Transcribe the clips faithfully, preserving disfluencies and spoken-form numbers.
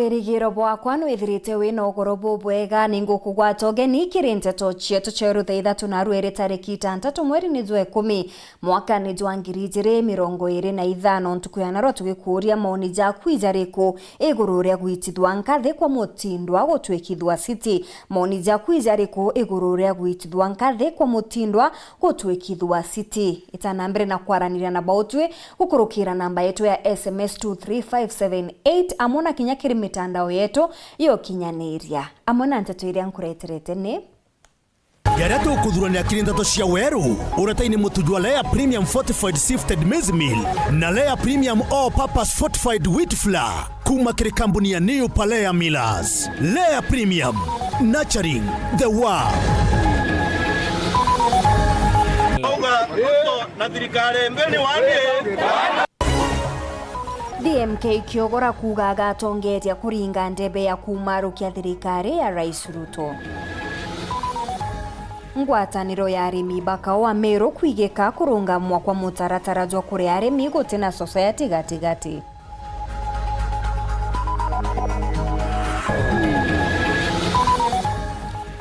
Rigiro bwakwa nwithirite wina ugoro bubwega, ningukugwata ugeni kiri nteto cietu cia rutha ithatu na rweri tariki itantatu mweri ni jwa ikumi, mwaka ni jwa ngiri ijiri mirongo iri na ithano. Ntuku ya narua tugikuuria moni jaku ijariku iguru ria gwitithua nkathi kwa mutindwa gutwikithua city? Moni jaku ijariku iguru ria gwitithua nkathi kwa mutindwa gutwikithua city? Itana mbere na kwaraniria na bautwi gukurukira namba yetu ya S M S two three five seven eight, amwe na kinya kiri mitandao yetu ya ukinyaniria. Amwe na nteto iria nkureterete ni: Jaria tukuthuranira kiri nteto cia weru, uretaini mutu jwa Lea Premium Fortified Sifted Maize Meal na Lea Premium All Purpose Fortified Wheat Flour. Kuma kiri kambuni ya New Palea Millers. Lea Premium, nurturing the world. Auga Ruto na thirikari mbi ni wani? D M K Kiogora kuuga agatongeria kuringa ndebe ya kumarukia thirikari ya Rais Ruto. Ngwataniro ya arimi ba kaua Meru kwigika kurungamwa kwa mutaratara jwa kuria arimi guti na society gatigati.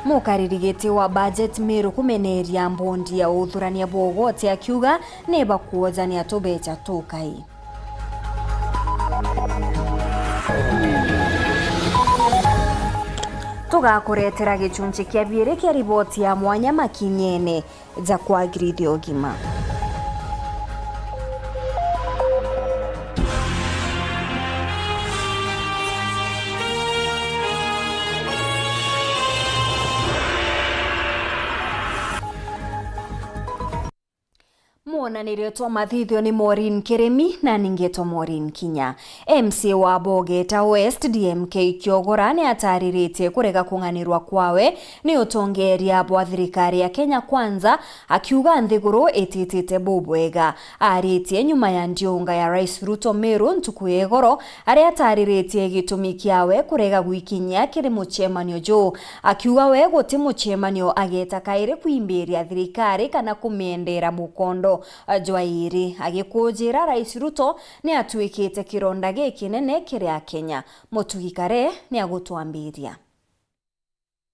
Mukariri giti wa budget Meru kumeneria mbondi ya uthurania bwa ugoti akiuga ni bakuojania tubecha tukai. Tugakuretera gicunci kia biiri kia riboti ya mwanya makinyene ja kwagirithia ugima. Mwonanirio twa mathithio ni Maureen Kirimi, na ningetwa Maureen Kinya. M C A wa Bogeta West, D M K Kiogora, ni atariritie kurega kung'anirwa kwawe ni utongeria bwa thirikari ya Kenya Kwanza, akiuga nthiguru ititite bubwega. Aritie nyuma ya ndiunga ya Rais Ruto Meru ntuku ya igoro, aria atariritie gitumi kiawe kurega gwikinyia kiri mucemanio juu. Akiuga we guti mucemanio ageta kairi kwimbiria thirikari kana kumiendera mukondo jwa iri, agikujira Rais Ruto ni atuikite kironda gikinene kiri Akenya. Mutugi Kare ni agutwambiria.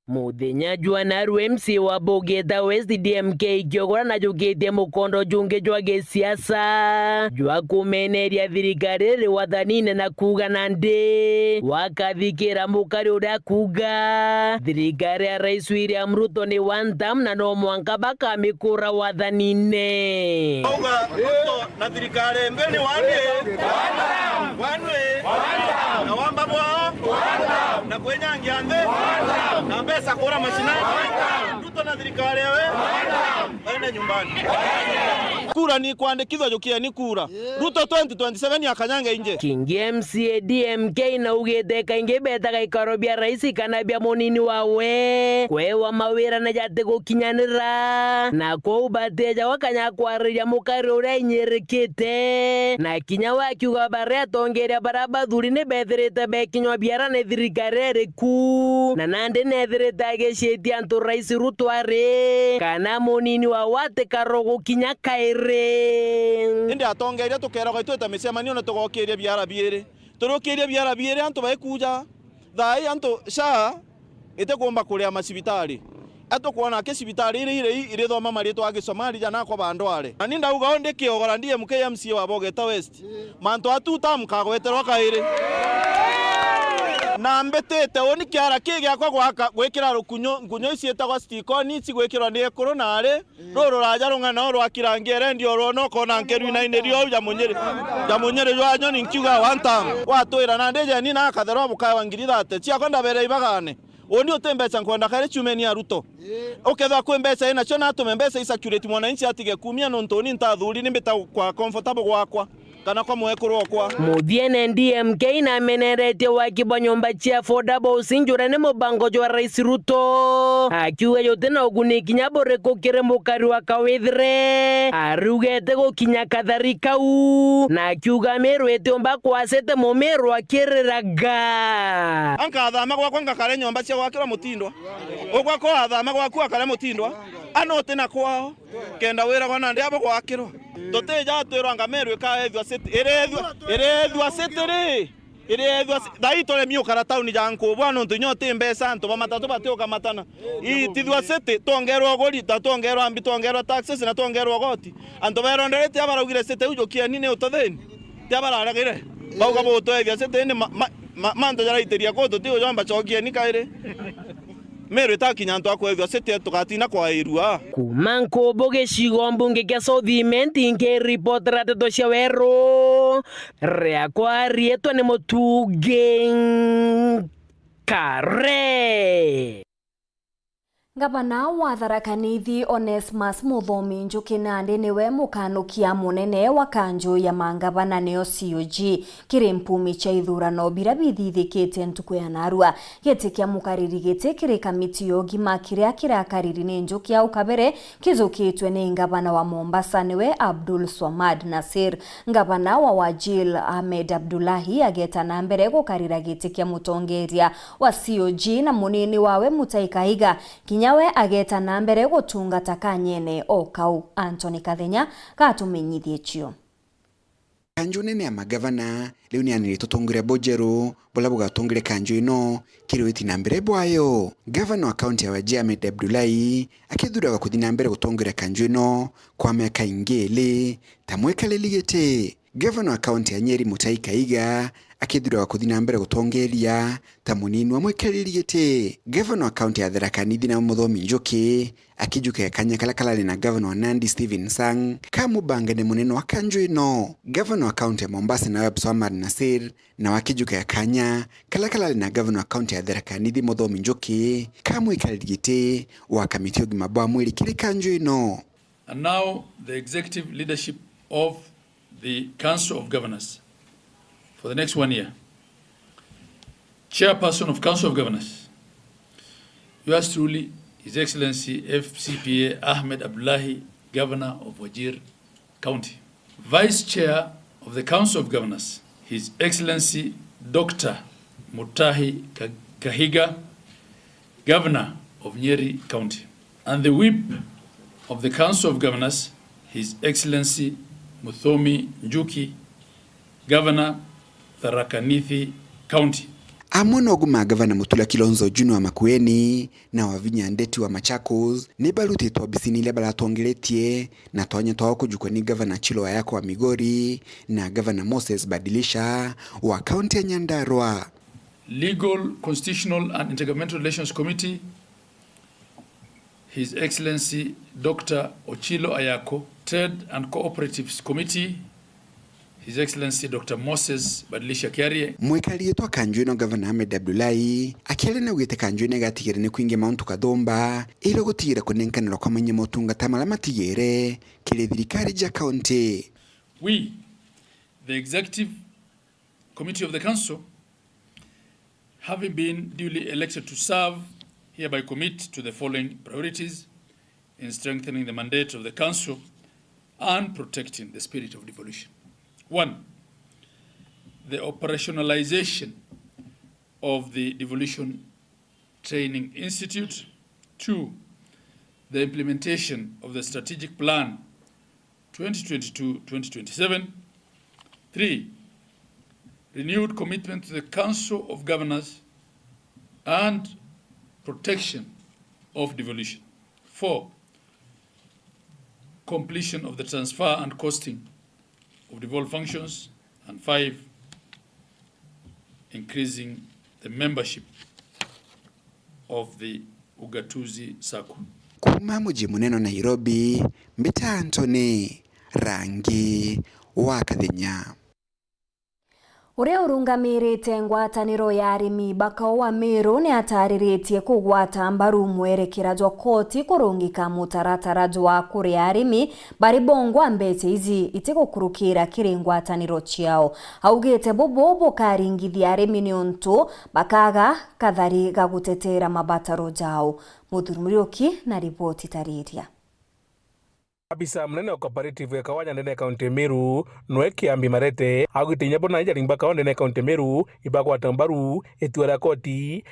Muthenya jwa naru M C A wa Bogeta West D M K Kiogora najukitie mukondo jungi jwa gisiasa jwa kumeneria thirikari iri wathanine na kuuga nandi wakathikira mukari uria kuuga thirikari ya Rais William Ruto ni one term na no mwanka bakamikura wathanine. Auga Ruto na thirikari mbi ni wani? Wani? Na wamba bwao? Na kwinyangia nthi? Na mbeca kura mashinani? Ruto na thirikari ewe? Ene nyumbani. Kura ni kwandikithwa, jukieni kura. Ruto twenty twenty-seven akanyange inje. Kingi M C A D M K naugite kaingi betaga ikaro bia rais kana bia munini wawe kwewa mawira na jati gukinyanira, na kwou batejagwa kanya kwariria mukari uria inyirikite, na kinya we akiuga baria atongeria baria bathuri ni bethirite bekinywa biara ni thirikari iriku, na nandi nethirite agicitia antu Rais Ruto ari kana munini wawe atikaro gukinya kairi. Indi atongeria tukeragwa itwite micemanio na tugokiria biara biiri. Turiukiria biara biiri antu baikuja. Thaa ii antu SHA itikumba kuria macibitari. Atukwona aki cibitari iri iri irithoma maritwa a Gisomali jana kwa bandware. Na ni ndauga uu ndi Kiogora D M K M C A wa Bogeta West. Mantu atu utamkagweterwa kairi. Na mbitite uni kiara ki giakwa gwaka, gwikira rukunyu, nkunyu ici itagwa stikoni, ici gwikirwa ni ekuru na ari. Ruru raja rung'ana o rwa kirangi erendia o rwona ukona nkeru inaine riu ja munyiri, ja munyiri jwa nyoni nkiuga one time. Gwatwira na ndijeni na akatherwa bukaewa ngiri thate. Ciakwa ndabere ibagane. Uni uti mbeca nkwenda kairi ciumeni ya Ruto. Ukethwa kwi mbeca inacio natume mbeca isacurate mwananchi atige kumia nontu uni ntathuri ni mbita kwa comfortable gwakwa. Kana kwa mwekuru okwa. Muthiene D M K nameneretie waki bwa nyomba cia affordable housing juria ni mubango jwa Rais Ruto, akiuga juti na uguni kinya buriku kiri mukari wa kawithire, arugete gukinya kathari kau, na akiuga Miru itiumba kwacite Mumiru akiriraga. Ankathama gwakwa ngakare nyomba cia gwakirwa mutindwa. Ugwakwa athama gwaku akare mutindwa. Ana uti na kwao. Kenda wiragwa nandi abo gwakirwa. Tutija twirwa anga Meru ikaethua city. Irethua, irethua city ri? Iri ethwa si-, thaa ii turemi ukara tauni ja Nkubu, nontu inya uti mbeca, antu ba matatu batiukamatana. Ii, tithwa city, twongerwa uguri, ta twongerwa mbi, twongerwa taxes, na twongerwa ugoti. Antu beronderete abaraugire city iu jukieni ni ututhini. Ti abararagire. Bauga butwethia city, ni ma-, ma-, ma-, mantu jaraitiria kuu tuti ujomba, cokieni kairi. Meru itakinya antu a kwethua city tugatina kwairua. Kuuma Nkubu gicigo mbunge kia South Imenti, nkiripotera ndeto cia Weru, riakwa riitwa ni Mutungi Nkare. Ngavana wa Tharaka Nithi Onesmus Muthomi Njuki nandi niwe mukanukia munene wa kanju ya mangavana niyo C O G. Kiri mpumi cia ithurano biria bithithikitie ntuku ya narua, giti kia mukariri giti kiri kamiti ya ugima kiria kirakariri ni Njuki au kabere kijukitwe ni ngavana wa Mombasa niwe Abdul Swamad Nasir. Ngavana wa Wajir Ahmed Abdullahi ageta na mbere gukarira giti kia mutongeria wa C O G na munini wawe Mutai Kahiga, kinya we ageta na mbere gutungata kanyene o kau. Anthony Kathenya gatumenyithie cio. Kanju nene ya magavana riu ni yaniritwe utongeria bujeru buria bugatongeria kanju ino kiri witi na mbere bwayo. Gavana wa kaunti ya Wajir Ahmed Abdullahi akithuragwa kuthi na mbere gutongeria kanju ino kwa miaka ingi iri ta mwikariri giti. Gavana wa kaunti ya Nyeri Mutai Kahiga akithuragwa kuthi na mbere gutongeria ta munini wa mwikariri giti. Gavana wa kaunti ya Tharaka Nithi na Muthomi Njuki akijukia kanya karia karari na gavana wa Nandi Stephen Sang ka mubangene munene wa kanju ino. Gavana wa kaunti ya Mombasa nawe Abdulswamad Nasir nawe akijukia kanya karia karari na gavana wa kaunti ya Tharaka Nithi Muthomi Njuki ka mwikariri giti wa kamiti ya ugima bwa mwiri kiri kanju ino. And now the executive leadership of the Council of Governors for the next one year. Chairperson of Council of Governors, yours truly, His Excellency F C P A Ahmed Abdullahi, Governor of Wajir County. Vice Chair of the Council of Governors, His Excellency Doctor Mutahi Ka-, Kahiga, Governor of Nyeri County, and the Whip of the Council of Governors, His Excellency Muthomi Njuki, Governor, Tharaka Nithi County. Amwe na ugu ma gavana Mutula Kilonzo Junior wa Makueni na Wavinya Ndeti wa Machakos ni barutitwe obisini iria baratongeretie na twanya twao kujukwa ni gavana Chilo Ayako wa Migori na gavana Moses Badilisha wa kaunti ya Nyandarua. Legal, Constitutional and Intergovernmental Relations Committee, His Excellency Doctor Ochilo Ayako, Trade and Cooperatives Committee, His Excellency Doctor Moses Badilisha Kiarie. Mwikari gitwa kanju ino Gavana Ahmed Abdullahi akiaria naugite kanju ino igatigire ni kwingia mauntu kathumba iri gutigira kunenkanirwa kwa manya motungata maria matigire kiri thirikari ja kaunti. We, the executive committee of the council, having been duly elected to serve, hereby commit to the following priorities in strengthening the mandate of the council and protecting the spirit of devolution. One, the operationalization of the Devolution Training Institute. Two, the implementation of the strategic plan twenty twenty-two twenty twenty-seven. Three, renewed commitment to the Council of Governors and protection of devolution. Four, completion of the transfer and costing of devolved functions. And five, increasing the membership of the Ugatuzi Sacco. Kuuma muji munene wa Nairobi, mbita Anthony Rangi wa Kathenya. Uria urungamirite ngwataniro ya arimi ba kaua Meru ni atariritie kugwata mbaru mwerekera jwa koti kurungika mutaratara jwa kuria arimi bari bongwa mbeca iji itigukurukira kiri ngwataniro ciao. Augite bubu bukaringithia arimi niuntu bakaga kathari ga gutetera mabataro jao. Muthuri Muriuki na riboti tariria. Abisa munene wa cooperative ya kawa ya ndene ya kaunti ya Meru, nwe Kiambi Marete, augite inya bo na inya arimi ba kawa ndene ya kaunti ya Meru ibagwata mbaru itua ria koti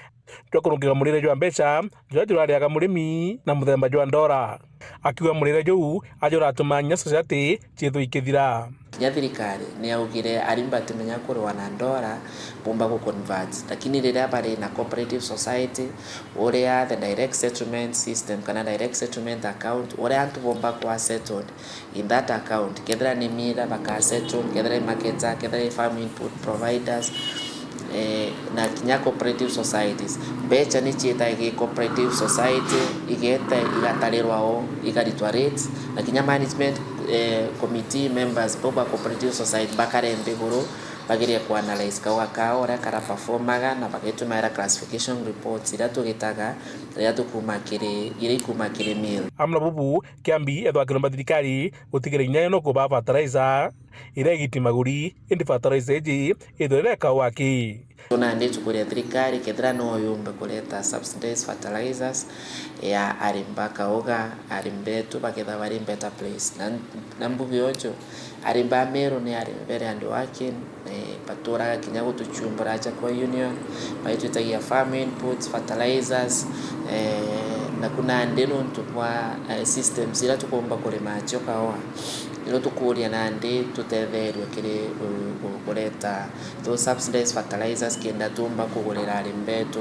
jwa kurungika murire jwa mbeca juria jurariaga murimi na muthemba jwa ndora. Akiuga murire juu aja uratuma inya society ciithwe ikithira. Kinya thirikari ni yaugire arimba batimenya kuriwa na ndora, bumba gu convert. Lakini riria bari na cooperative society, uria the direct settlement system kana direct settlement account, uria antu bomba kwa settled in that account, kethira ni mira baka settle, kethira ni marketer, kethira ni farm input providers, eh, na kinya cooperative societies. Mbeca ni ciitaga gi cooperative society, igeta igatarirwa o, igaritwa rates, na kinya management, eh, committee members bo ba cooperative society bakare nthiguru, bagerie ku analyse kauga kao uria kara performaga, na bagitumaira classification reports iria tugitaga, iria tukuma kiri, iria ikuma kiri mill. Amwe na bubu, Kiambi ethwa akiromba thirikari gutigira inya no kuba fertilizer iria igiti maguri, indi fertilizer iji ithwe ireka waki. So nandi tukuria thirikari kethira no yumbe kureta subsidized fertilizers ya arimi ba kauga, arimi betu bakethira bari in better place. Na, na mbuge uju, arimi ba Meru ni arimi very hardworking, eh, baturaga kinya gutuchumbura aja kwa union, bagitwitagia farm inputs, fertilizers, eh, naku nandi nontu bwa, eh, systems iria tukumba kurima acio kaua, niro tukuria nandi tutetherue kiri, u-, u-, kureta those subsidized fertilizers kenda tumba kugurira arimi betu,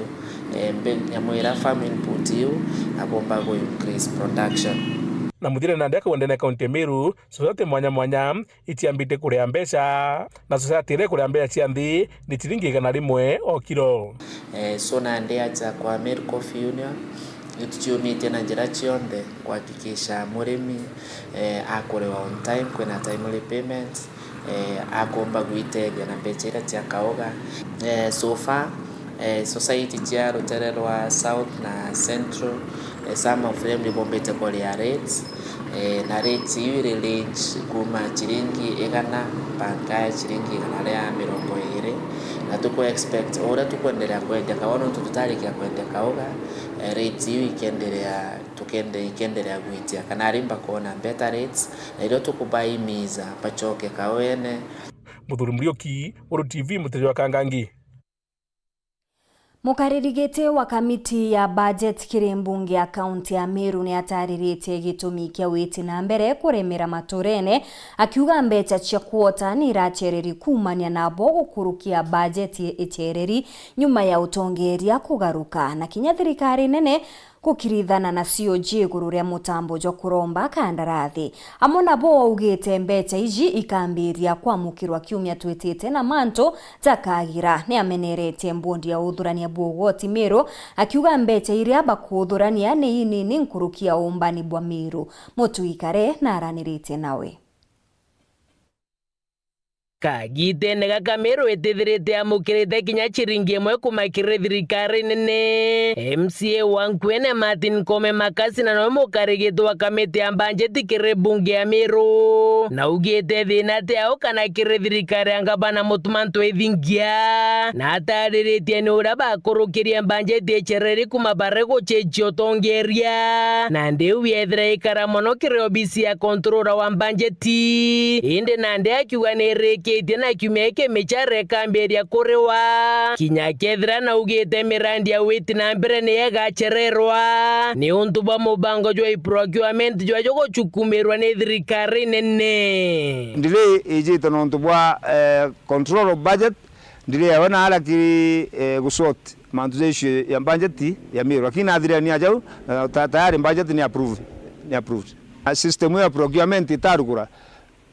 eh, mbe-, nyamu iria farm input iu, na bomba gu increase production. Na muthire nandi akauga ndene kaunti ya Meru, society mwanya mwanya itiambite kuria mbeca, na society iria ikuria mbeca cia nthi ni ciringi igana rimwe o kiro. Eh, so nandi aja kwa Meru Coffee Union, nituciumitie na njira cionthe kuhakikisha murimi, eh, akuriwa on time, kwina timely payment, eh, akumba gwitethia na mbeca iria cia kauga. Eh, so far, eh, society cia rutere rwa South na Central, eh, some of them nibombite kuria rates, eh, na rates iu iri range kuma ciringi igana mpaka ciringi igana ria mirongo iiri, na tuku expect o uria tukwenderea kwendia kaua, nontu tutarikia kwendia kauga, eh, rates iu ikenderea, tukende-, ikenderea gwitia, kana arimba kwona better rates, na irio tukubaimiza bacoke kauene. Muthuri Muriuki, Uru T V, Muteja wa Kangangi. Mukariri giti wa kamiti ya budget kiri mbunge ya kaunti ya Meru ni atariritie gitumi kia witi na mbere kuremera maturene, akiuga mbeca cia kuota ni iracereri kuumania nabo gukurukia budget icereri nyuma ya utongeria kugaruka, na kinya thirikari nene gukirithana na C O G iguru ria mutambo jwa kuromba kandarathi. Amwe nabo augite mbeca iji ikambiria kwamukirwa kiumia twitite na mantu jakagira. Ni ameneretie mbondi ya uthurania bwa ugoti Meru, akiuga mbeca iria bakuthurania ni inini nkuruki ya uumbani bwa Meru. Mutwikare na araniritie nawe. Kagitene gaka Meru itithirite yamukirite kinya ciringi imwe kuma kiri thirikari nene. M C A wa Nkuene Martin Kome Makasi na nowe mukarigiti wa kamiti ya mbanjeti kiri mbunge ya Meru, na augite thina ti ao kana kiri thirikari ya ngavana Mutuma M'Ethingia, na atariritie ni uria bakurukirie mbanjeti icereri kuma bare gucenjia utongeria, na ndiu yethira ikara mono kiri obisi ya controller wa mbanjeti. Indi nandi akiuga ni irikitie na kiumia giki micara ikambiria kuriwa, kinya kethira naugite mirandi ya witi na mbere ni igacererwa niuntu bwa mubango jwa procurement jwa jugucukumirwa ni thirikari nene. Delay ijite nontu bwa, eh, control of budget, delay yawe na ara kiri, eh, gusort mantu ja issue ya budget ya Meru, lakini nathirania jau, na ta-, tayari budget ni approve, ni approved. Na system ya procurement itarugura,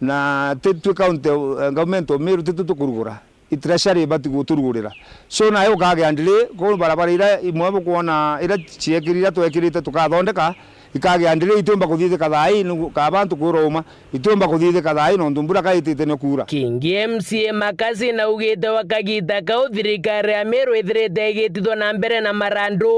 na ti twi county, eh, government of Meru ti twi tukurugura. I treasury ibati guturugurira. So nayo ukagia delay, kou barabara iria imwe bukwona iria ciekirira twekirite tukathondeka, ikagia delay itiumba kuthithika thaa ii, nigu-, kaba antu kwirwa uma, itiumba kuthithika thaa ii nontu mbura kaitite ni kuura. Kingi M C A Makasi naugite wa kagita kau thirikari ya Meru ithirite igitithwa na mbere na marandu.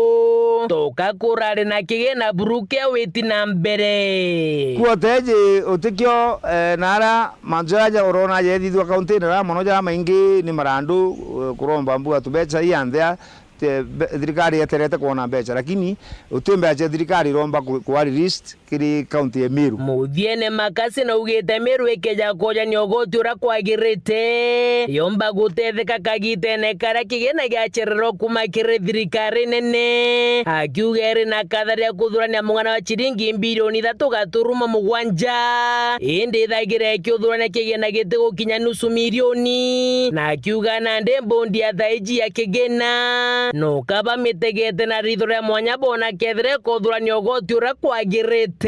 Toka kurari na kigina buru kia witi na mbere. Kuoteji utikio, eh, na ara mantu jaja urona jethithwa kaunti-ini, jaria mono jaria maingi ni marandu, eh, kuromba mbua tubeca ii anthea, te-, mbe-, thirikari yeterete kwona mbeca, lakini uti mbeca cia thirikari iromba ku-, kuwa released kiri kaunti ya Meru. Muthiene, Makasi naugite Meru ikeja kujania ugoti uria kwagirite, yomba gutetheka kagitene karia kigina giacererwa kuma kiri thirikari nene, akiuga iri na katharia kuthurania mung'ana wa ciringi mbirioni ithatu gaturuma mugwanja, indi ithagira ikiuthurania kigina gitigukinya nusu milioni, na akiuga nandi mbondi ya thaiji ya kigina no kaba mitegete na ritho ria mwanya bona kethira ikuthurania ugoti uria kwagirite.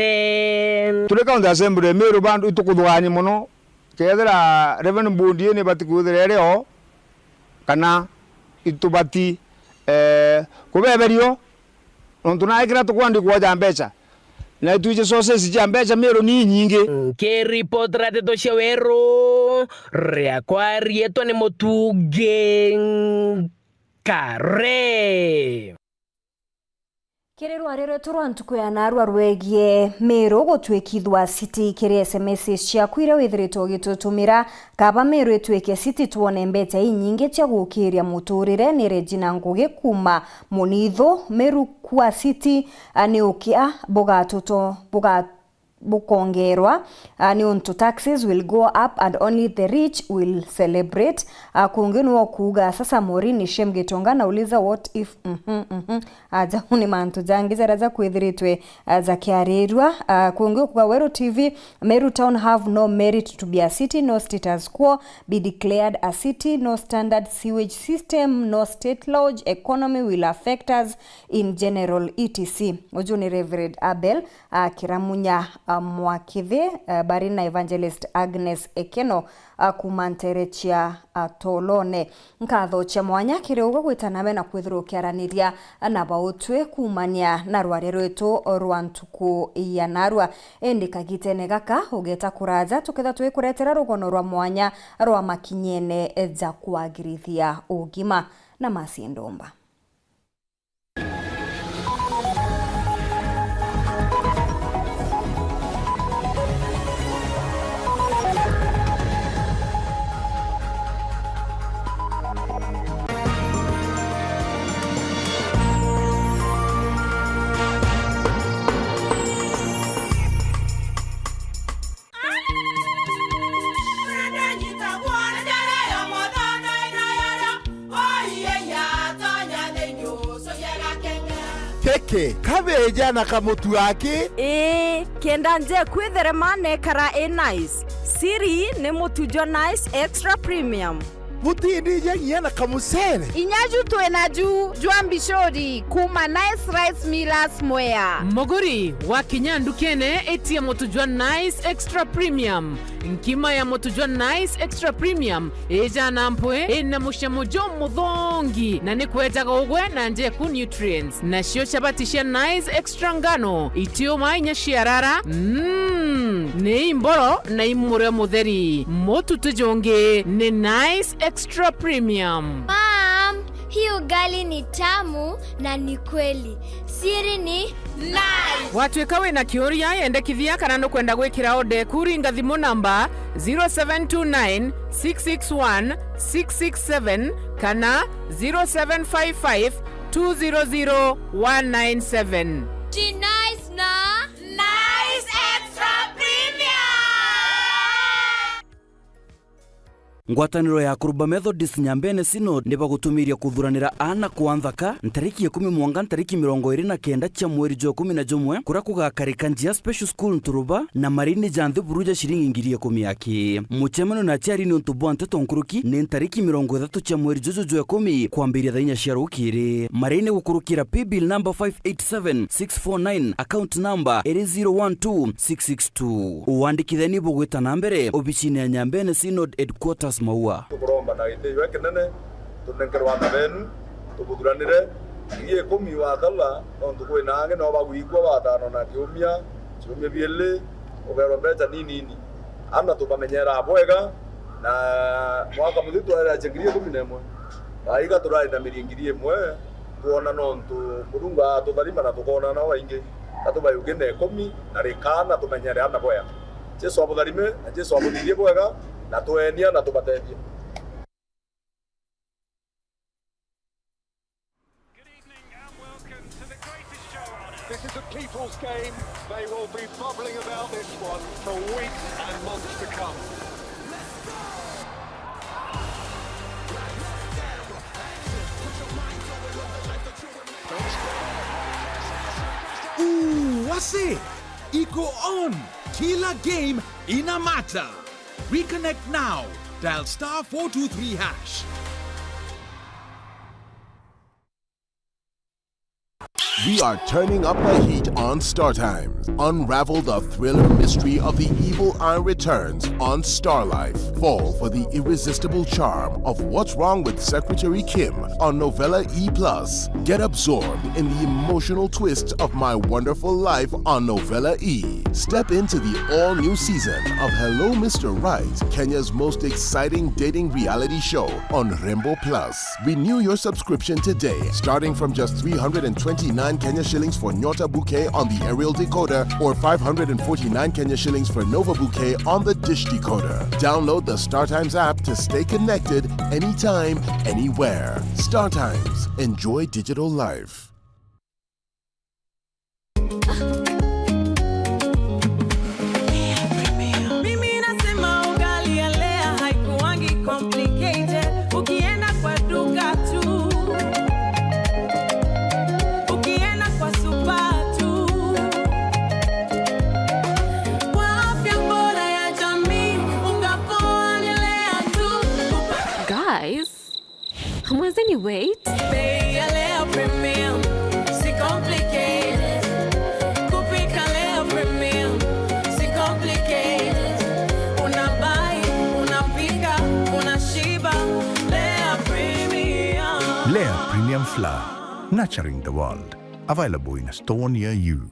Turi County Assembly ya Meru, bandu itukuthugania mono kethira revenue board ii nibati kwithira iri o kana itubati, eh, kubeberio, nontu nae kiria tukwandi kwoja mbeca na itwiji sources cia mbeca Meru ni inyingi. Nkiripotera ndeto cia Weru, riakwa riitwa ni Mutungi Kare. Kiri rwari rwetu rwa ntuku ya narua rwegie Meru gutwikithua city, kiri S M S ciaku iria withiritwe ugitutumira, kaba Meru itwike city twone mbeca inyingi cia gukiria muturire. Ni Regina Ngugi kuuma Munithu. Meru kuwa city, a, ni ukia bugatuto-, buga-, bukongerwa, ah, niuntu taxes will go up and only the rich will celebrate. Ah, kungi niwe ukuuga, sasa Maureen ni shame Gitonga, nauliza what if, mhm, mhm. Aja, ni mantu jangi jaria jakwithiritwe, ah, jakiarirua. Ah, kungi ukuuga, Weru T V, Meru town have no merit to be a city, no status quo, be declared a city, no standard sewage system, no state lodge, economy will affect us in general, et cetera. Uju ni Reverend Abel a Kiramunya, a Mwakithi, a, bari na Evangelist Agnes Ekeno, a, kuuma ntere cia, a, Tolone. Nkatho cia mwanya kiri ugwe gwita nawe na kwithirwa ukiaraniria na bautwi kuumania na rwari rwetu rwa ntuku ya narua. Indi kagitene gaka ugeta kuraja tuketha twikuretera rugono rwa mwanya rwa makinyene ja kwagirithia ugima na Mercy Ndumba. Kiki, kabeja na kamutu aki? Ii, kenda nje kwitherema nekara i nice. Siri ni mutu jwa Nice Extra Premium. Butindije nginya na kamucere? Inya ju twi naju jwa mbicuri kuuma Nice Rice Millers Mwea. Muguri, wakinya ndukene, itia mutu jwa Nice Extra Premium. Nkima ya mutu jwa Nice Extra Premium ijaa na mpwi, ina mucamo jumuthongi, na ni kwejaga ugwe na njeku nutrients. Nacio chabati cia Nice Extra Ngano itiumaa inya ciarara, mm, ni imboro na imurio mutheri. Mutu ti jungi, ni Nice Extra Premium. Mom, hii ugali ni tamu na ni kweli. Siri ni Nice. Watwika wina kiuria, yendekithia kana nukwenda gwikira order eku, ringa thimu namba zero seven two nine, six six one, six six seven kana zero seven five five, two zero zero, one nine seven. Ji Nice na Nice Extra Premium. Ngwataniro ya Kuruba Methodist Nyambene Synod nibagutumiria kuthuranira aana kwa nthaka ntariki ikumi mwanga ntariki mirongo iri na kenda cia mweri jwa ikumi na jumwe, kuria kugakarika Njia Special School Nturuba, na marini ja nthi buru ja ciringi ngiri ikumi aki. Mucemanio na aciari niuntu bwa nteto nkuruki ni ntariki mirongo ithatu cia mweri juju jwa ikumi kwambiria thaa inya cia rukiri. Marini gukurukira paybill number five eight seven six four nine, account number iri zero one two six six two. Uwandikithia ni bugwita na mbere obicine ya Nyambene Synod Headquarters Maua. Tukuromba na gitio kinene, tunenkerwa aana benu, tubuthuranire. Ngiri ikumi wakala, nontu kwina angi no bagwikua batano na kiumia, ciumia biili, ugerwa mbeca ninini. Aana tubamenyera bwega, na mwaka muthiru twaereacia ngiri ikumi na imwe. Aiga turainamirie ngiri imwe, twona nontu Murungu atutharima na tukoona nao baingi. Ka tubae ugi na ikumi, na rikaana tumenyere aana bwega. Jesu abutharime, na Jesu abuthithie bwega, na tweenia na tubatethie. People's game, they will be bubbling about this one for weeks and months to come. Ooh, wase! Iko on! Kila game ina matter! Reconnect now! Dial star four two three hash. We are turning up the heat on Star Times. Unravel the thriller mystery of the evil eye returns on Star Life. Fall for the irresistible charm of What's Wrong with Secretary Kim on Novella E plus. Get absorbed in the emotional twists of My Wonderful Life on Novella E. Step into the all-new season of Hello Mister Right, Kenya's most exciting dating reality show on Rembo Plus. Renew your subscription today, starting from just three hundred and twenty-nine Kenya shillings for Nyota Bouquet on the aerial decoder or five hundred and forty-nine Kenya shillings for Nova Bouquet on the dish decoder. Download the StarTimes app to stay connected anytime, anywhere. StarTimes. Enjoy digital life. Mimi nasema ugali ya Lea haikuwangi complicated. Ukienda kwa duka tu, ukienda kwa super tu, kwa afya bora ya jamii, unga poa ni Lea tu. Guys, hamwezeni wait. Bei ya Lea Premium, si complicated. Kupika Lea Premium, si complicated. Una buy, unapika, unashiba. Lea Premium. Lea Premium Flour, nurturing the world. Available in a store near you.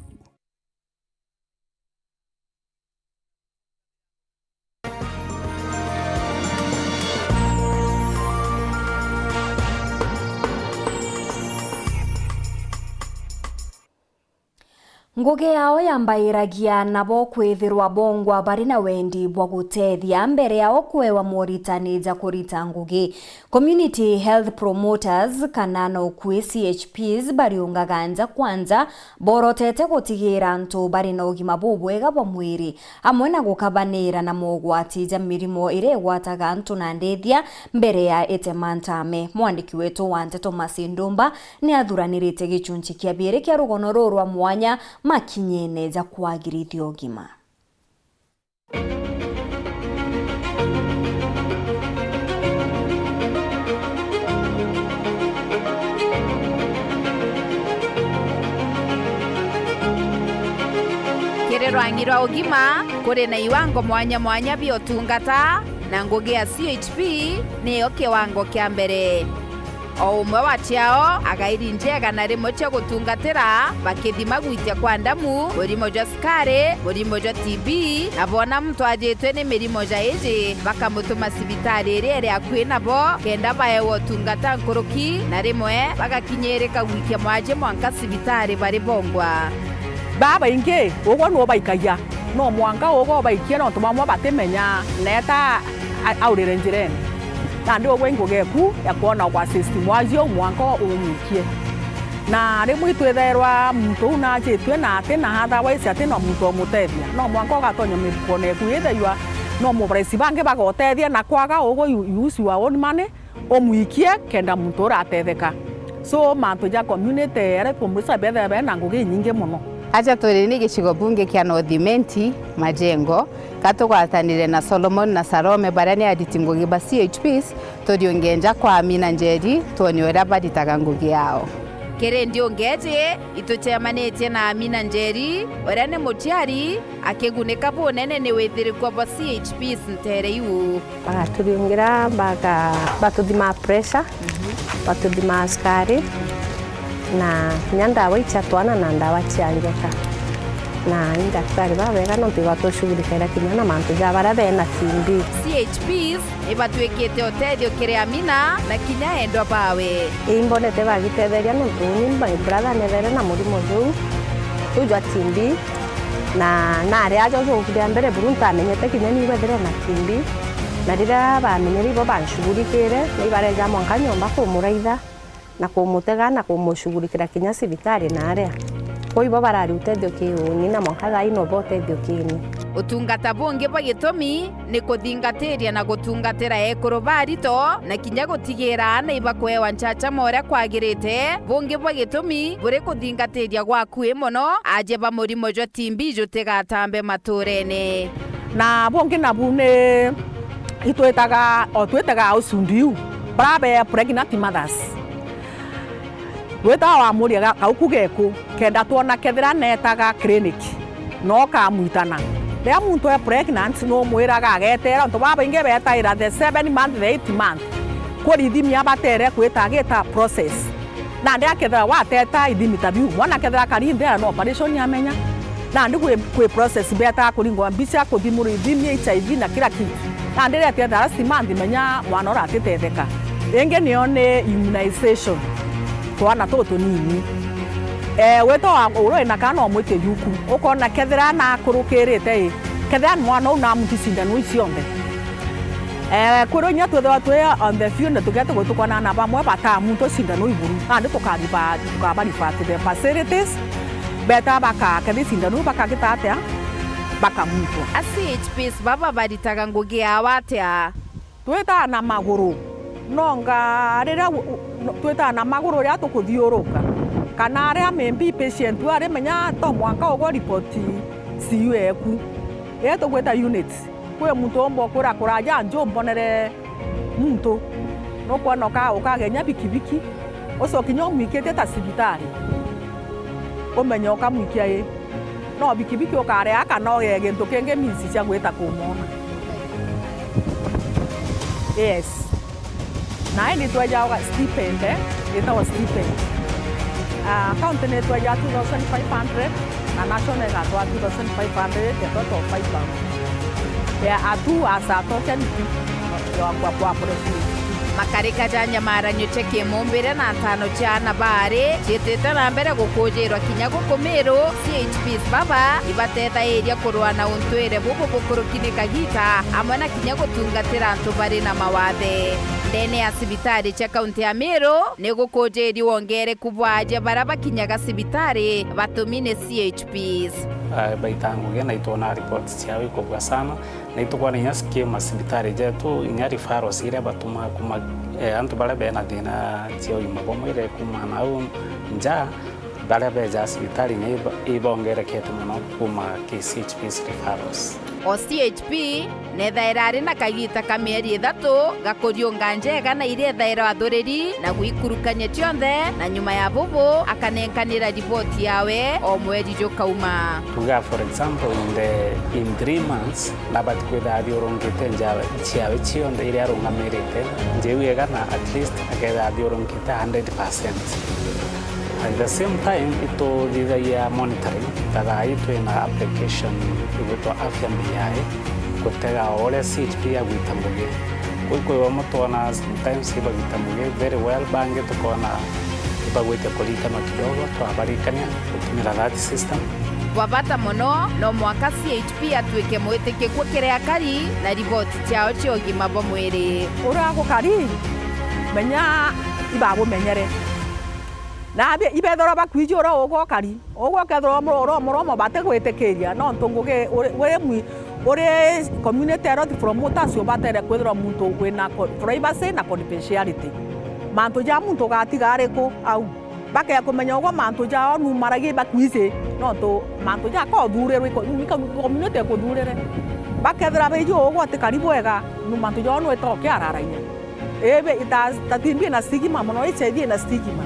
Ngugi yao yambairagia nabo kwithirwa bongwa bari na wendi bwa gutethia mbere yao kwewa moritani ja kurita ngugi. Community health promoters kana na ukui C H Ps bariungaga nja kwa nja borotete gutigira antu bari na ugima bubwega bwa mwiri, amwe na gukabanira na mogwati ja mirimo iria igwataga antu na ndethia mbere ya itema ntame. Mwandiki wetu wa nteto Mercy Ndumba ni athuranirite gichunchi kia biiri kia rugono ruu rwa mwanya makinyene ja kwagirithia ugima. Kiri rwang'i rwa ugima, kuri na iwango mwanya mwanya bia utungata, na ngugi ya C H P niyo kiwango kia mbere. O umwe wa ciao agairi njega na rimwe cia gutungatira, bakithima gwitia kwa ndamu, murimo jwa cukari, murimo jwa T B, na boona muntu ajitwe ni mirimo ja iji, bakamutuma cibitari iria iri akui nabo, kenda baewa utungata nkuruki, na rimwe bagakinyirika gwikia mwaji mwanka cibitari bari bongwa. Babaingi, ugwe nubaikagia, no mwanka ugwe ubaikie, nontu bamwe batimenya, neeta a-, aurire njirene. Nandi ugwe i ngugi eku ya kwona gwa-assist mwaji uu mwanka umwikie. Na rimwe itwithairwa muntu uu naajitue na ati na otherwise ati na muntu umutethia. No mwanka ugatonya mifukone eku, ithaiwa no mobaraici bangi bagotethia, na kwaga ugwe you, you use your own money, umwikie kenda muntu uratetheka. So, mantu ja community health promoters bethira bena ngugi inyingi mono. Aja turi ni gicigo bunge kia North Imenti, Majengo, ka tugwatanire na Solomon na Salome, baria ni ariti ngugi ba C H Ps, turiunge nja kwa Amina Njeri, twone uria baritaga ngugi yao. Kiri ndiunge iji, itucemanitie na Amina Njeri, uria ni muciari, akigunika bunene ni withirikua bwa C H Ps ntere iu. Bagaturiungira, baga-, batuthimaa pressure, batuthimaa cukari, na kinya ndawa icia twana na ndawa cia njoka. Na i ndaktari babega nontu ibatwashughulikira kinya na mantu ja baria bena T B. C H Ps ibatwikite utethio kiri Amina na kinya endwa bawe. Imbonete bagitetheria nontu uni my brother nethere na murimo juu, juu jwa T B. Na nari aja uju ria mbere buru ntamenyete kinya ni wethire na T B, na riria bamenyere ibo banshughulikire, ni ibareja mwanka nyomba kumuraitha na kumutega na kumushughulikira kinya cibitari na aria. Kwou ibo barari utethio kiuni, na mwanka thaa ino bo utethio kiuni. Utungata bungi bwa gitumi ni kuthingatiria na gutungatira ekuru ba arito, na kinya gutigira aana ibakwewa nchachama uria kwagirite. Bungi bwa gitumi buri kuthingatiria gwa akui mono, aje ba murimo jwa T B jutigatambe maturene. Na bungi nabu ni itwitaga, o twitaga usundu iu, bara be pregnant mothers. Witaga wamuria ga-, kauku geku, kenda twona kethira netaga clinic, no kamwitana. Riria muntu e pregnant, numwiraga agetera, ontu babaingi betaira the seven month, the eight month, kurithimia batere kwita agita process. Nandi akethira wateta ithimi ta biu, mwana akethira akari nthera na operation amenya. Nandi kwi, kwi process betaga kuringwa mbica, kuthimurwa ithimi, H I V na kila kitu. Nandi riria twethira last month menya mwana uria atitetheka. Ingi niyo ni immunization, twana tutu tunini. Eh, wito wa uria wina kana umwite yuku, ukona kethira nakurukirite i, kethira mwana uu namuti cindano iu cionthe. Eh, kwirwo inya twithirwa twi on the field, tukethirwa tukwona aana bamwe bataa muntu cindano iburu, nandi tukariba-, tukabariba to the facilities, beta baka-, kethi cindano iu bakagita atia? Bakamutwa. A C H Ps baba baritaga ngugi yao atia? Twitaa na maguru, nonga riria u-, u-, no-, twitaa na maguru riria tukuthiuruka, kana aria maybe patient ari menya to mwanka ugwe report C U eku. Riria tugwita unit, kwi muntu umba ukwira kuraja, "Nju mbonere muntu." Nukwona uka-, ukagenya bikibiki, ucoke kinya umwikitie ta cibitari, umenye ukamwikia i. No bikibiki ukareha kana ugee gintu kingi means cia gwita kumwona. Yes. Na indi twejaga stipend, itagwa stipend. Ah, county ni twejaga two thousand five hundred, na national igatwaa two thousand five hundred, ya total five thousand. Ya atu asa token tu, ya kwa, kwa appreciate. Makarika ja nyamaranio cia kimumbire na ntano cia aana baari ciitite na mbere gukujirwa kinya guku Miru, C H Ps baba ibatethairia kurua na untwire bubu bukuruki ni kagita, amwe na kinya gutungatira antu bari na mawathe. Ndene ya cibitari cia kaunti ya Miru, ni gukujiri wongereku bwa aja baria bakinyaga cibitari batumi ni C H Ps. Ah, baita ngugi na itwona reports ciao ikubua sana, na itukwona inya ski macibitari jetu, inya referrals iria batumaa kuma, eh, antu baria bena thina cia ugima bwa mwiri kuma nau nja, baria beja cibitari inya iba-, ibongerekete mono kuma ki C H Ps referrals. O C H P nethaira ari na kagita ka mieri ithatu ga kuriunga njega na iria ethairwa athuriri na gwikurukania cionthe, na nyuma ya bubu akanenkanira riboti yawe o mweri jukauma. Tuga, for example, in the, in three months, nabati kwithira athiurungite njawe ciawe cionthe iria arungamirite, njiu igana at least akethira athiurungite hundred percent. At the same time, ituthithagia monitoring, ta thaa ii twina application igwitwa Afya Mbiae, gutega o uria C H P agwita ngugi. Kwi, kwi bamwe twona sometimes ibagwita ngugi very well, bangi tukona ibagwite kurikanwa kidogo, twabarikania gutumira that system. Bwa bata mono, no mwanka C H P atuike mwitikikua kiri akari na riboti ciao cia ugima bwa mwiri. Uria gukari, menya ibabumenyere. Na bi-, ibethirwa bakwiji uria ugwe ukari, ugwe ukethirwa umuro-, uria umuromo batigwitikiria, nontu ngugi uri, uri mwi-, uri community health promoters ubatere kwithirwa muntu wina co-, privacy na confidentiality. Mantu ja muntu ugatiga ariku au? Bakea kumenya ugwe mantu jao numaragia ibakwiji, nontu mantu ja ka uthurirwe, iko-, iko-, community ikuthurire. Bakethira biji ugwe utikari bwega, nu mantu jao nwita ukiararagia. Ibi, ta, ta T B ina stigma mono, H I V ina stigma.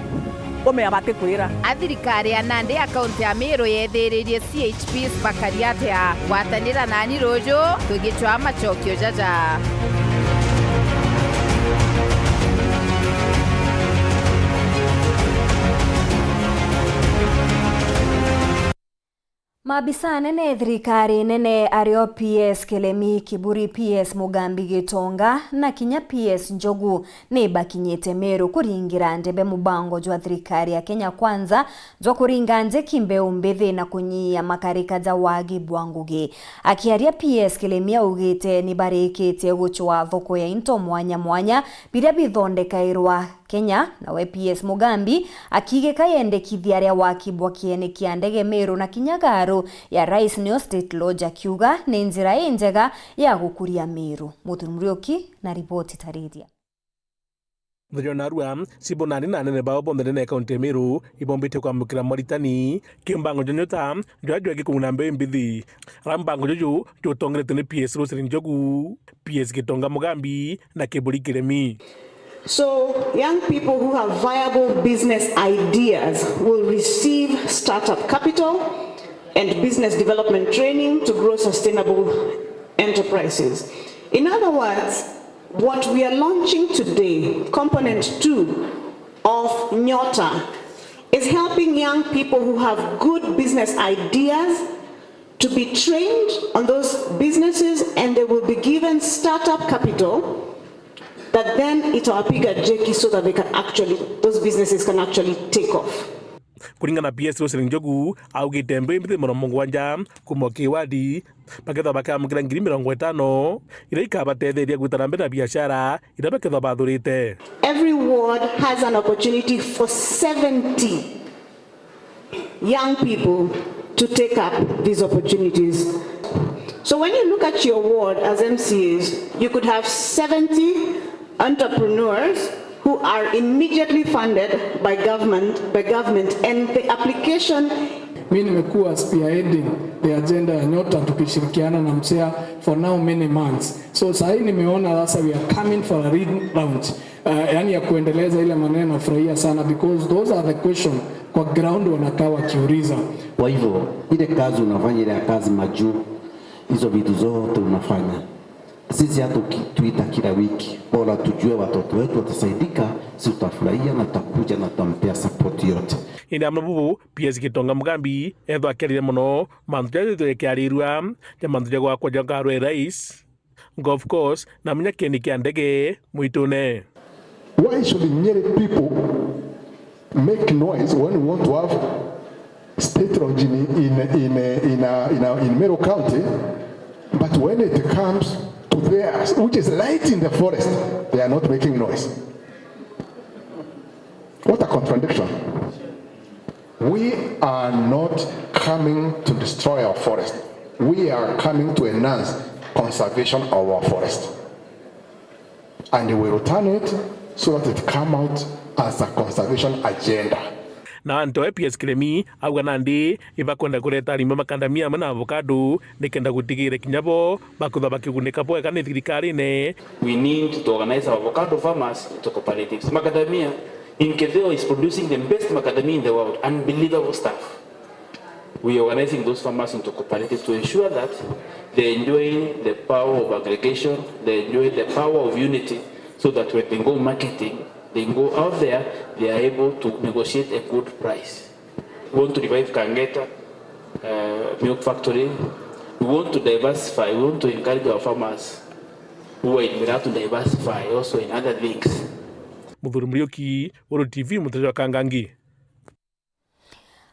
Umea batikwira. A thirikari ya Nandi ya kaunti ya Meru yethiririe C H Ps bakari atia? Gwatanira nani ruju, tugicwaa macokio jaja. Maabisa anene thirikari nene ario P S Kilemi, Kiburi P S Mugambi Gitonga na kinya P S Njogu ni bakinyite Meru kuringira ndebe mubango jwa thirikari ya Kenya Kwanza jwa kuringa njeki mbeu mbithi na kunyia makarika ja wagi bwa ngugi. Akiaria, P S Kilemi augite ni barikitie gucwaa thoko ya into mwanya mwanya biria bithondekairwa Kenya, nawe P S Mugambi akigika yendekithia ria waki bwa kieni kia ndege Meru na kinya garu ya Rais nio State Lodge, akiuga ni njira injega ya gukuria Meru. Muthuri Muriuki na riboti tariria. Muthenya narua, Cibo nandi na anene bao bonthe ndene ya kaunti ya Meru ibombite kwamukira maritani kimbango jwa nyota jwa jwegi kung'una mbeu mbithi. Ara mbango juju jutongeretwe ni P S Roselyn Njogu, P S Gitonga Mugambi na Kiburi Kilemi. So, young people who have viable business ideas will receive startup capital and business development training to grow sustainable enterprises. In other words, what we are launching today, component two of Nyota, is helping young people who have good business ideas to be trained on those businesses, and they will be given startup capital that then itawapiga jeki so that they can actually, those businesses can actually take off. Kuringana na P S Roselyn Njogu, augite mbeu mbithi mirongo mugwanja kuma o ki wadi bakethwa bakiamukira ngiri mirongo itano, iria ikabatetheria gwita na mbere na biashara iria bakethwa bathurite. Every ward has an opportunity for seventy young people to take up these opportunities. So when you look at your ward as M C As, you could have seventy entrepreneurs who are immediately funded by government, by government, and the application. Mi nimekuwa spearheading the agenda ya Nyota tukishirikiana na MCEA for now many months. So sahi nimeona sasa we are coming for a relaunch. Uh, yani ya kuendeleza ile maneno, nafurahia sana because those are the question kwa ground wanakaa wakiuliza. Kwa hivyo, ile kazi unafanya, ile ya kazi majuu, hizo vitu zote unafanya, sisi hata ukituita kila wiki, bora tujue watoto wetu watasaidika, sisi tutafurahia na tutakuja na tutampea support yote. Indi amwe bubu, P S Gitonga Mugambi ethwa akiarire mono mantu jaria jaitwe jakiarirua ja mantu ja gwakwa ja ngaru ya rais, golf course, na munya kieni kia ndege mwitune. Why should Nyeri people make noise when we want to have State Lodge in, in, in, in, uh, in, uh, in Meru County, but when it comes to theirs, which is right in the forest, they are not making noise? What a contradiction. We are not coming to destroy our forest. We are coming to enhance conservation of our forest. And we will turn it so that it come out as a conservation agenda. Na antu e P S Kilemi auga nandi ibakwenda kureta arimi makandamia amwe na avocado nikenda gutigira kinya bo bakwithwa bakigunika bwega ni thirikarine. We need to organize our avocado farmers into cooperatives. Macadamia, Inketheo is producing the best macadamia in the world, unbelievable stuff. We are organizing those farmers into cooperatives to ensure that they enjoy the power of aggregation, they enjoy the power of unity, so that when they go marketing, they go out there, they are able to negotiate a good price. We want to revive Kangeta, uh, milk factory. We want to diversify, we want to encourage our farmers who are in Miraa to diversify also in other things. Muthuri Muriuki, Uru T V, Muteja wa Kangangi.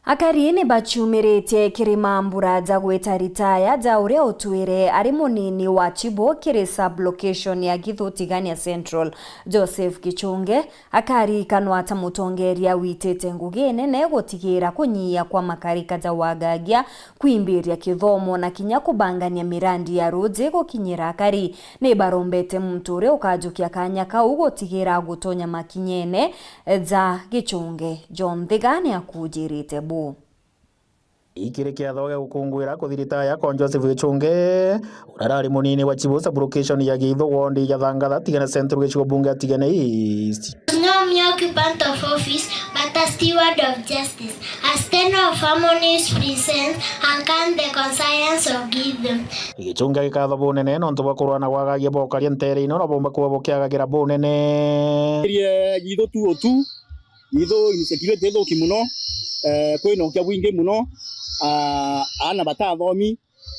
Akari ni baciumiritie kirima mbura ja gwita ritaya ja uria utwire ari munini wa Chibo kiri sub-location ya Githu Tigania Central, Joseph Gichunge. Akaririkanwa ta mutongeria witite ngugi nene gutigira kunyia kwa makarika ja wagagia, kwimbiria kithomo na kinya kubangania mirandi ya ruuji gukinyira akari. Ni barombete muntu uria ukajukia kanya kau gutigira gutonya makinyene ja Gichunge. John Thiga ni akujirite bu. Ikiri kiatho gia gukunguira kuthirita yakwa Joseph Gichunge, uria arari munini wa Chibo sub-location ya Githu, ward ya Thangatha, Tigania Central, gicigo bunge ya Tigania East. Now me occupant of office, but a steward of justice, as tenor of harmonies presents, and can the conscience of give them. Gichunge agikatha bunene nontu bwa kurwana gwagagia bokaria ntere ino na bomba kuba bukiagagira bunene. Area Githu two oh two, Githu insecurity ithuki muno, eh, kwina ukia bwingi muno, aa, aana batathomi,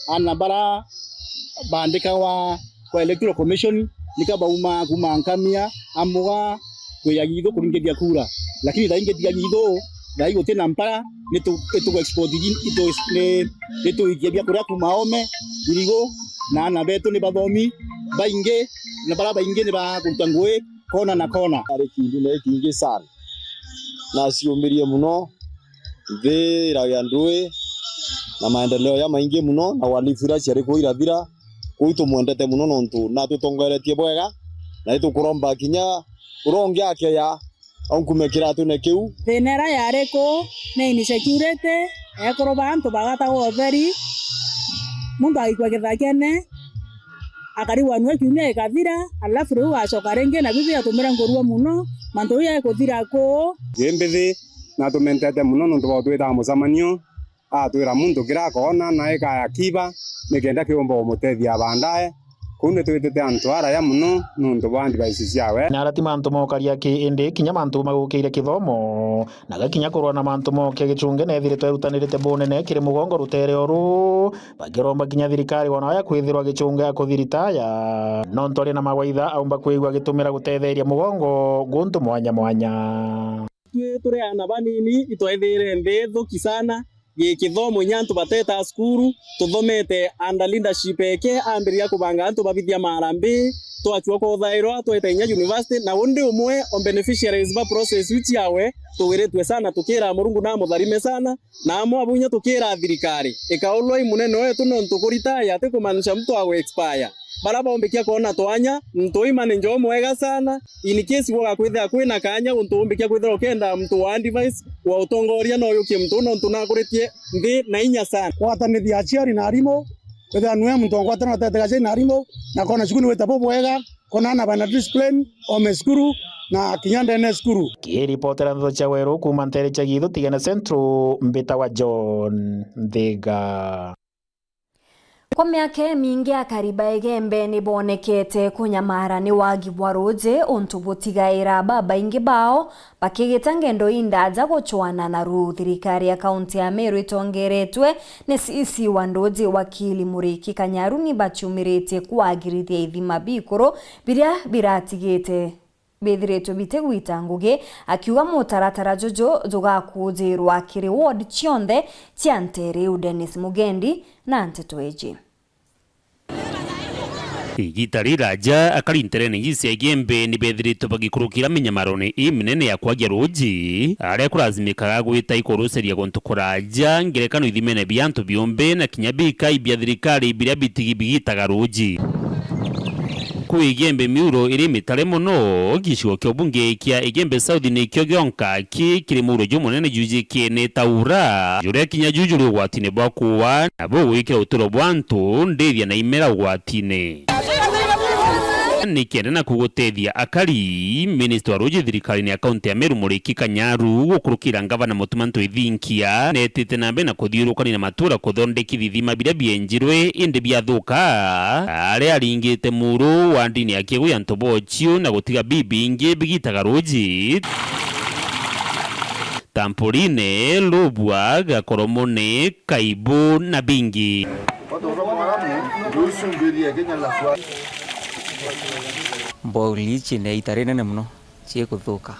aana bara baandikagwa kwa Electoral Commission, nika bauma kuuma Nkamia, Amuga, kwija Githu kuringithia kura. Lakini thaa ingi tiga Githu, thaa ii guti na mpara, nitu-, itu export gi-, itu-, ni-, nituikia biakuria kuuma Oome, irigu, na aana betu ni bathomi baingi, na bara baingi ni bakuruta ngugi kona na kona. Ari kindu na ikingi sana. Naciumirie muno, nthi iragia ndui, na maendeleo jamaingi muno, na uhalifu iria ciari kuu irathira. Kuu tumwendete muno nontu natutongoretie bwega, na itukuromba kinya uria ungi akeja aunkume kiratune kiu. Thina iria yari kuu ni insecurity, ekuru ba antu bagatagwa utheri, muntu agaikua githakene, akarigwa nwe kiumia gikathira, alafu riu agacoka ringi, na biu biatumire nkurua muno, mantu jau jaikuthira kuu. Wi mbithi, natumentete muno nontu bwa utwitaga mucemanio, atwira muntu kiria akoona na eka akiba, nikenda kiumba umutethia baadaye. Kuu nitwitite antu araya muno nontu bwa advice ciawe. Na ara ti mantu mokaria ki, indi kinya mantu magukiire kithomo, na gakinya kurwa na mantu moke gichunge neethiritwe erutanirite bunene kiri mugongo rutere uru. Bakiromba kinya thirikari wanaoya kwithirwa gichunge ya kuthiritaya, nontu ari na mawaitha aumba kwigua agitumira gutetheria mugongo guntu mwanya mwanya. Twi turi aana banini, itwethiire nthi thuki sana, gi kithomo inya antu batetaa cukuru, tuthomete under leadership eke, ambiriria kubanga antu babithia marambi, twachua kuthairwa, tweta inya university, na undi umwe o beneficiaries ba process iu ciawe, tuwiritwe sana, tukira Murungu na amutharime sana, na amwe abu inya tukira thirikari, ikaulwa i munene wetu nontu kuritaya ti kumaanisha mtu agu expire. Bara baumbikia kwona twanya, muntu ui manager umwega sana, in case gwaga kwithira kwina kanya, untu umbikia kwithira ukenda muntu wa advice, wa utongoria, no yukie muntu uu nontu nakuritie nthi na inya sana. Gwatanithia aciari na arimu, kwithira niwe muntu wa ngwataniro atetega aciari na arimu, na kona cukuru ni wita bubwega, kona aana bena discipline, ome cukuru, na kinya ndene ya cukuru. Kiripotera Ndeto cia Weru kuuma nteere cia Githu Tigene Central, mbitawa John Nthiga. Kwa miaka imingi, akari ba Igembe ni boonekete kunyamara ni wagi bwa ruuji, untu butigaira babaingi bao bakigita ngendo indaja gucwana na ruu. Thirikari ya kaunti ya Meru itongeretwe ni C C wa nduuji, wakili Muriki Kanyaru, ni baciumiritie kwagirithia ithima bikuru biria biratigite bithiritwe bitigwita ngugi, akiuga mutaratara juju jugakuujirwa kiri ward cionthe cia nteere iu. Dennis Mugendi na nteto iji. Igita riraja, akari nterene iji cia Igembe ni bethiritwe bagikurukira minyamarone iminene ya kwagia ruuji, aria kurazimikaga gwita ikuruceria guntu kuraja, ngerekano ithimene bia antu biumbe na kinya bikai bia thirikari biria bitigi bigitaga ruuji. Kwi Igembe miuro iri mitare mono, gicigo kia ubunge kia Igembe South nikio gionka ki kiri muuro jumunene jujikiene ta ura, juria kinya ju juri ugwatine bwa kuwa, na bugwikira uturo bwa antu ndithia na imera ugwatine. Nikenda na kugutethia akari, minista wa ruuji thirikarine ya kaunti ya Meru Muriki Kanyaru gukurukira ngavana Mutuma Ntwithinkia netite na mbere na kuthiurukania na matura kuthondekithia ithima biria bienjirwe indi biathuka, aria aringite muuro wa ndini ya Kigu ya Ntobochio na gutiga bibingi bigitaga ruuji. Tampoline, Lubwa, Gakoromone, Kaibu na bingi. Mbauli ici ni ita rinene mono cii kuthuka.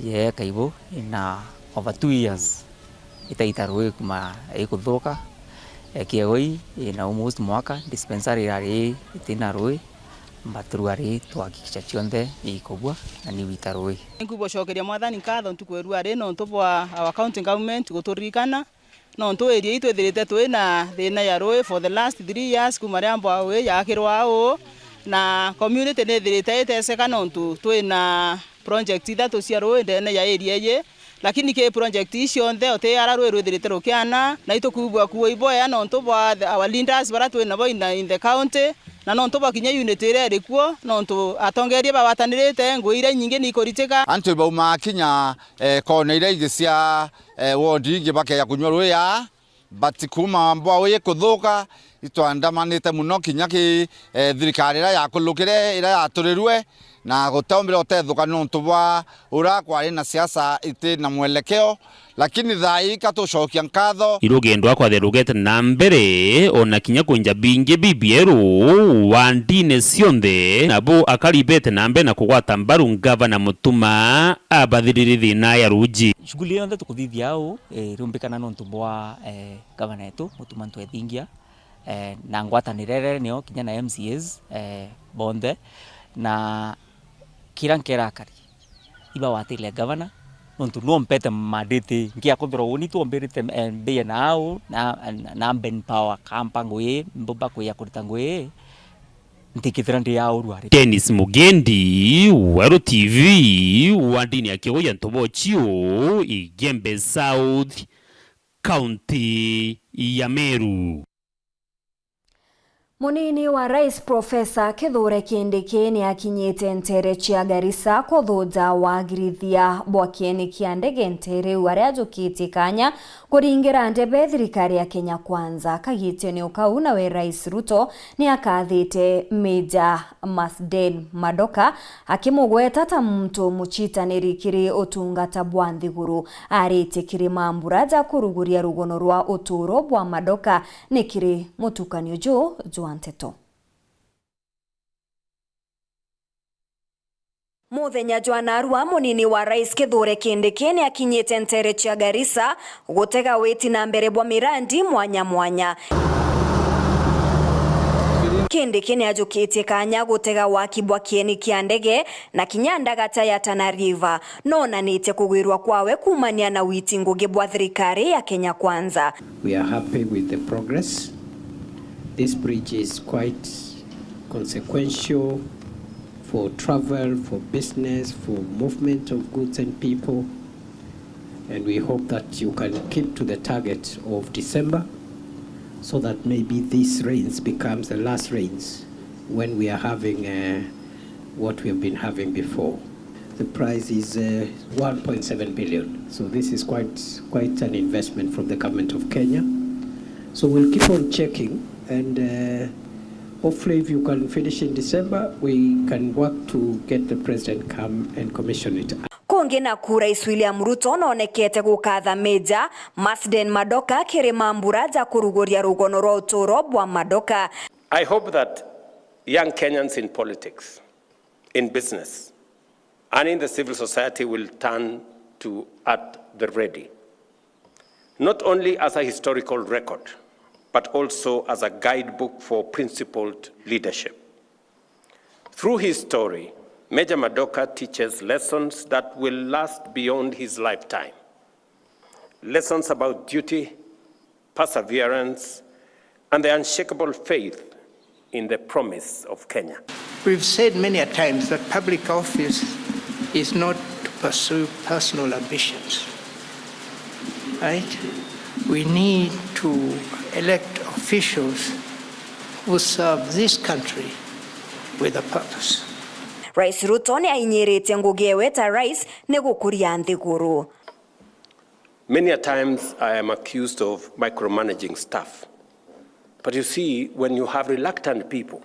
Yee Kaibu ina over two years itaita ruui kuma ikuthuka. Kiegoi ina almost mwaka, dispensary irari itina ruui. Mbaturua ri twahakikisha cionthe ni ikubua na ni gwita ruui. Nkubucokeria Mwathani nkatho ntuku ya rua ri nontu bwa our county government guturirikana, nontu area ii twithirite twi na thina ya ruui for the last three years kuma riria mbwau ii yaakirwa uu, na community ni ithirite iteseka nontu twi na project ithatu cia ruui ndene ya area iji. Lakini ki project ii cionthe, uti ara ruui rwithirite rukiana, na itukwigua kuo iboya nontu bwa the, our leaders bara twi nabo in the, in the county, na nontu bwa kinya unity iria iri kuo, nontu atongeria bagwatanirite, ngugi iria inyingi ni ikuritika. Antu ibaumaa kinya, eh, kona iria ingi cia, eh, ward ingi bakeja kunyua ruui aa, but kuuma mbwau ii kuthuka, Itwandamanite muno kinya ki, eh, thirikari iria yakulukire, iria yaturirue, na gutiombire utethuka niuntu bwa uria kwari na siasa iti na mwelekeo, lakini thaa ii ka tucokia nkatho. Irugendo akwa rugete na mbere, ona kinya kwinja bingi bibieru wa ndini cionthe, nabo akari bete na mbere na kugwata mbaru ngavana Mutuma abathiriri thina ya ruji. Shughuli yonthe tukuthithia au, eh, iriumbikana niuntu bwa, eh, ngavana wetu, Mutuma M'Ethingia, eh, na ngwatanire nio kinya na M C As, eh, bonthe, na kira nkera akari, ibawatire ngavana, niuntu nio mpete mandate, ngiakuthirwa uni twombirite, eh, mbie na au, na, na, na Ben Power, kampa ngui, mbumba kwia kurita ngui, ntikithira ndi ya uru ari. Dennis Mugendi, Weru T V, wa ndini ya Kigoya Ntobochio, Igembe South, kaunti ya Meru. Munini wa Rais Profesa Kithure Kindiki ni akinyite ntere cia Garissa kuthuja wagirithia bwa kieni kia ndege ntere iu aria ajukitie kanya kuringira ndebe thirikari ya Kenya Kwanza. Kagitene o kau nawe Rais Ruto ni akathite Major Masden Madoka akimugweta ta muntu mucitaniri kiri utungata bwa nthiguru. Aritie kiri mambura ja kuruguria rugono rwa uturo bwa Madoka ni kiri mutukanio ju jwa nteto. Muthenya jwa narua, munini wa Rais Kithure Kindiki ni akinyite ntere cia Garissa gutega witi na mbere bwa mirandi mwanya mwanya. Kindiki ni ajukitie kanya gutega waki bwa kieni kia ndege na kinya ndagata ya Tana River. Nonanitie kugwirwa kwawe kuumania na witi ngugi bwa thirikari ya Kenya Kwanza. We are happy with the progress. This bridge is quite consequential for travel, for business, for movement of goods and people. And we hope that you can keep to the target of December, so that maybe this rains becomes the last rains when we are having, uh, what we have been having before. The price is, uh, one point seven billion. So this is quite, quite an investment from the government of Kenya. So we'll keep on checking and, uh, hopefully if you can finish in December, we can work to get the president come and commission it. Kungi naku, Rais William Ruto nonekete gukatha Major Masden Madoka kiri mambura ja kuruguria rugono rwa uturo bwa Madoka. I hope that young Kenyans in politics, in business, and in the civil society will turn to At the Ready, not only as a historical record, but also as a guidebook for principled leadership. Through his story, Major Madoka teaches lessons that will last beyond his lifetime. Lessons about duty, perseverance, and the unshakable faith in the promise of Kenya. We've said many a times that public office is not to pursue personal ambitions, right? We need to elect officials who serve this country with a purpose. Rais Ruto ni ainyiritie ngugi ewe ta rais ni gukuria nthiguru. Many a times I am accused of micromanaging staff. But you see, when you have reluctant people,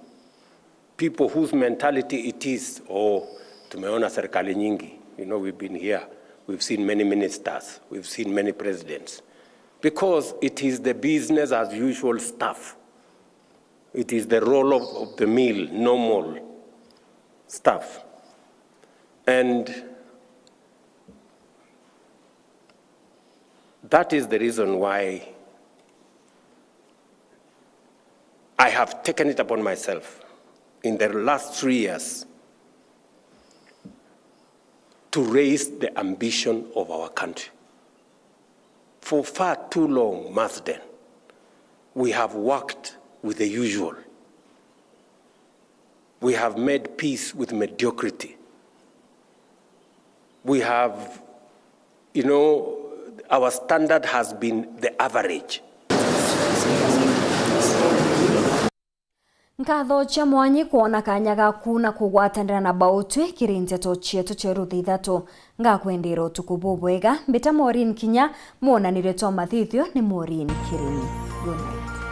people whose mentality it is, "Oh, tumeona serikali nyingi." You know, we've been here, we've seen many ministers, we've seen many presidents. Because it is the business as usual stuff. It is the roll of, of the mill, normal stuff. And that is the reason why I have taken it upon myself in the last three years to raise the ambition of our country. For far too long, Masden, we have worked with the usual. We have made peace with mediocrity. We have, you know, our standard has been the average. Nkatho cia mwanyi kwona kanya gaku na kugwatanira na Bautwi kiri nteto cietu cia rutha ithatu. Ngakwendera utuku bubwega. Mbita Maureen Kinya, mwonanire twa mathithio ni Maureen Kirimi. Good night.